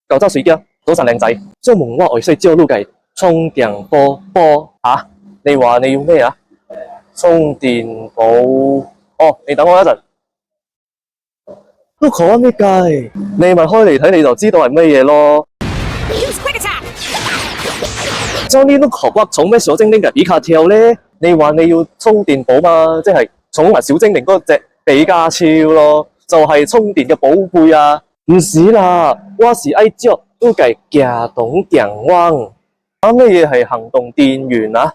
舊走水驚，早晨靚仔，想問我會使借你个充電寶寶啊？你話你要咩啊？充電寶哦，你等我一陣。都講咩計？你咪開嚟睇，你就知道係咩嘢咯。 Use quick attack. 將呢碌學骨寵咩小精靈嘅比卡超咧？你話你要充電寶嘛？即係寵物小精靈嗰隻比卡超咯，就係充電嘅寶貝啊！毋是啦，我是愛借你个行動電網。啊，咩嘢係行動電源啊？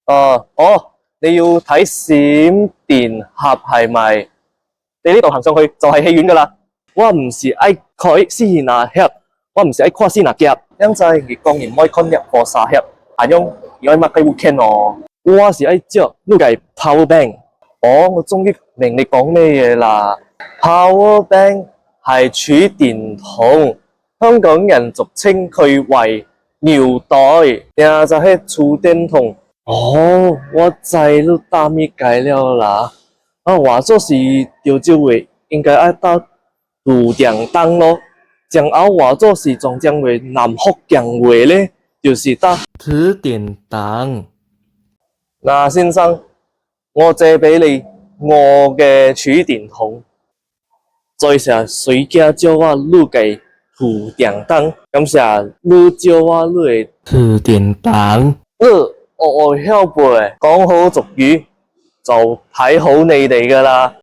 啊，哦，你要睇閃電俠係咪？你呢度行上去就係戲院噶啦。我毋是愛開四拿俠，我毋是愛看四拿俠。靚仔，你講你唔愛看入貨沙俠，阿勇，你愛乜鬼會看哦？我是愛借你個 power bank。哦，我終於明你講咩嘢啦。Power bank 係儲電筒，香港人俗稱佢為尿袋，也就係儲電筒。哦，我知你答咩解了啦。啊，話說是潮州話，應該愛答儲電筒咯。然後話做是壯江話、南福建話咧，就是答儲電筒。嗱，先生，我借俾你我嘅儲電筒，再謝隨家借我你个儲電筒，感謝你借我你的儲電筒。你學學曉背，講好俗語就睇好你哋噶啦。